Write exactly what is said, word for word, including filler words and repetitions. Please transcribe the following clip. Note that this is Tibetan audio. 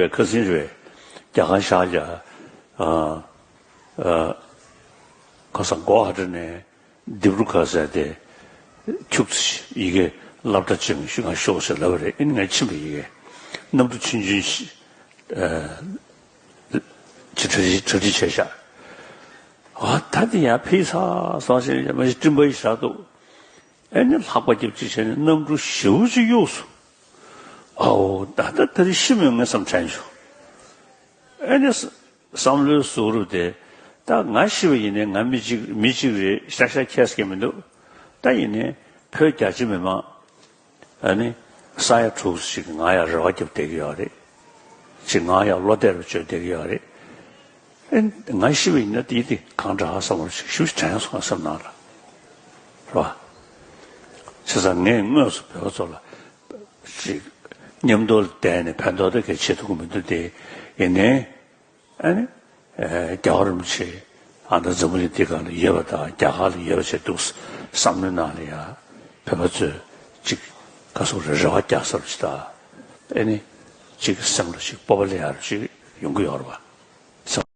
པའི་ཁ་སང་རེད། རྒྱ་གར་ཤར་རྒྱག་ཨ་ཨ་ཁ་སང་གོ་ཧ་ཏྲ་ནས་ལྡེབས་རུ་ཁ་ཟེར་དེ་ཁྱུག་ཙམ་ཞིག་ཡི་གེ་སློབ་གྲྭ་ཅན་ཞིག་ང་ཤོག་ཟེར་ལབ་པ་རེད། ཨེ་ནི་ང་ཕྱིན་པ་ཡི་གེ་གནམ་གྲུ་ཆུང་ཆུང་ཞིག་ཨ་ཅིག་གྲ་སྒྲིག་གྲ་སྒྲིག་བྱས་ཤག་ཨ་ད་དེ་ཡང་ཕེབས་ཚར་སོང་ཞེས་མ་གཞི་སྤྲིན་པ་ཡིས་བཞག་འདུག་ཨེ་ནི་ལྷགས་པ་རྒྱབ་ཅིག་བྱས་ནས་གནམ་གྲུ་ཞེ་པོ་ཅིག་གཡུགས་སོང་། ཨའོ་ད་ལྟ་ད་རེས་ཤི་མེད་ངས་བསམ་དྲན་བྱུང་། ཨེ་ནི་བསམ་བློའི་ཟུག་རུབ་དེ། ད་ང་ཤི་བ་ཡིན་ནའི་ང་མི་གཅིག་མི་གཅིག་རེད། ཤག་ཤག་ཁྱད་ཀྱི་མི་འདུག་ད་ཡིན་ནའི་བོད་རྒྱ་ཆེ་མི་མང་ཨ་ནི་ས་ཡ་དྲུག་ཅིག་ང་ཡང་རེ་བ་རྒྱབ་བསྡད་ཀྱི་ཡོད་རེད། ཅིག་ང་ཡང་བློ་གཏད་རུ་བཅོལ་བསྡད་ཀྱི་ཡོད་རེད། ཨེ་ང་ཤི་བ་ཡིན་ན་དེ་དེ་གང་འདྲ་བསམ་བློ་ཞིག་ཞུ་དྲན་སོང་བསམ་ནང་ལ། རེད་བ། བྱས་ཙང་ངས་དངོས་སུ་བོད་པ་ཚོ་ལ་ཅིག་མཉམ་དུ་བསྡད་ནས་ཕན་ཐོགས་དེ་གས་བྱེད་ཐུབ་ཀྱི་མི་འདུག་དེ་ཡིན་ནའི་ཨ་ནི་རྒྱལ་བ་རིན་པོ་ཆེ་ཨ་ད་འཛམ་བུ་གླིང་འདི་སྒང་ལ་ཡོད་པ་དང་རྒྱ་གར་ལ་ཡོད་པ་བྱས་འདུག་བསམ་བློའི་ནང་ལ་ཡང་བོད་པ་ཚོས་ཅིག་ག་སོག་རེ་རེ་བ་རྒྱག་ས་རུ་ཅིག་དང་ཨ་ནི་ཅིག་སེམས་ལ་ཅིག་སྤོབས་པ་སླེབས་ཡ་རུ་ཅིག་ཡོང་གི་ཡོད་རེད་བ།